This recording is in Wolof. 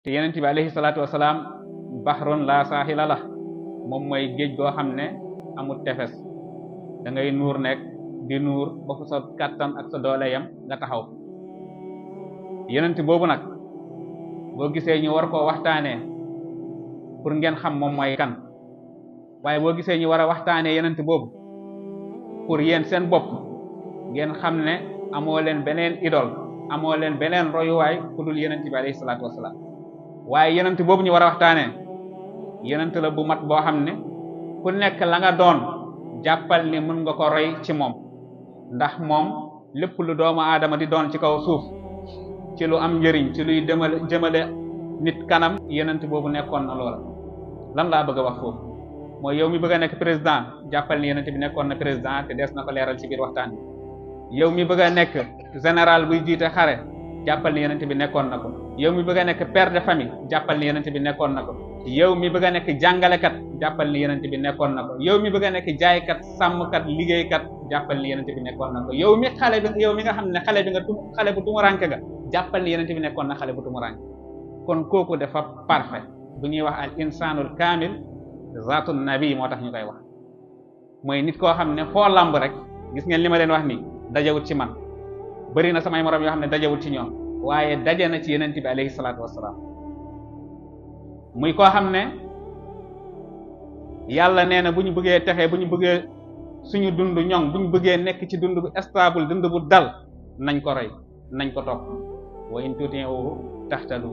te yonent bi alayhi salaatu wasalaam bahrun la saaxila la moom mooy géej goo xam ne amul tefes da ngay nuur nekk di nuur ba fu sa kàttan ak sa doole yam nga taxaw. yonent boobu nag boo gisee ñu war koo waxtaanee pour ngeen xam moom mooy kan, waaye boo gisee ñu war a waxtaanee yonent boobu pour yéen seen bopp ngeen xam ne amoo leen beneen idole, amoo leen beneen royuwaay ku dul yonent bi alayhi salaatu wasalaam. waaye yonent boobu ñu war a waxtaanee yonent la bu mat boo xam ne ku nekk la nga doon jàppal ni mën nga ko roy ci moom, ndax moom lépp lu doomu aadama di doon ci kaw suuf ci lu am njëriñ, ci luy jëmale nit kanam, yonent boobu nekkoon na loola. lan laa bëgg a wax foofu mooy yow mi bëgg a nekk président jàppal ni yonent bi nekkoon na président, te des na ko leeral ci biir waxtaan bi. yow mi bëgg a nekk général buy jiite xare jàppal ni yonent bi nekkoon na ko. yow mi bëgg a nekk père de famille jàppal ni yonent bi nekkoon na ko. yow mi bëgg a nekk jàngalekat jàppal ni yonent bi nekkoon na ko. yow mi bëgg a nekk jaaykat, sàmmkat, liggéeykat jàppal ni yonent bi nekkoon na ko. yow mi nga xam ne xale bu tumuranke ga jàppal ni yonent bi nekkoon na xale bu tumuranke. kon kooku dafa parfait. bu ñuy wax al insanul kaamil zaatu nabi moo tax ñu koy wax, mooy nit koo xam ne foo lamb rek gis ngeen li ma leen wax nii dajewut ci man. bëri na samay morom yoo xam ne dajewut ci ñoom, waaye daje na ci yonent bi alayhi salaatu wassalaam. muy koo xam ne yàlla nee na bu ñu bëggee texee, bu ñu bëggee suñu dund ñoŋ, bu ñu bëggee nekk ci dund bu stable, dund bu dal, nañ ko roy, nañ ko topp. wa in tuti'uhu tahtadu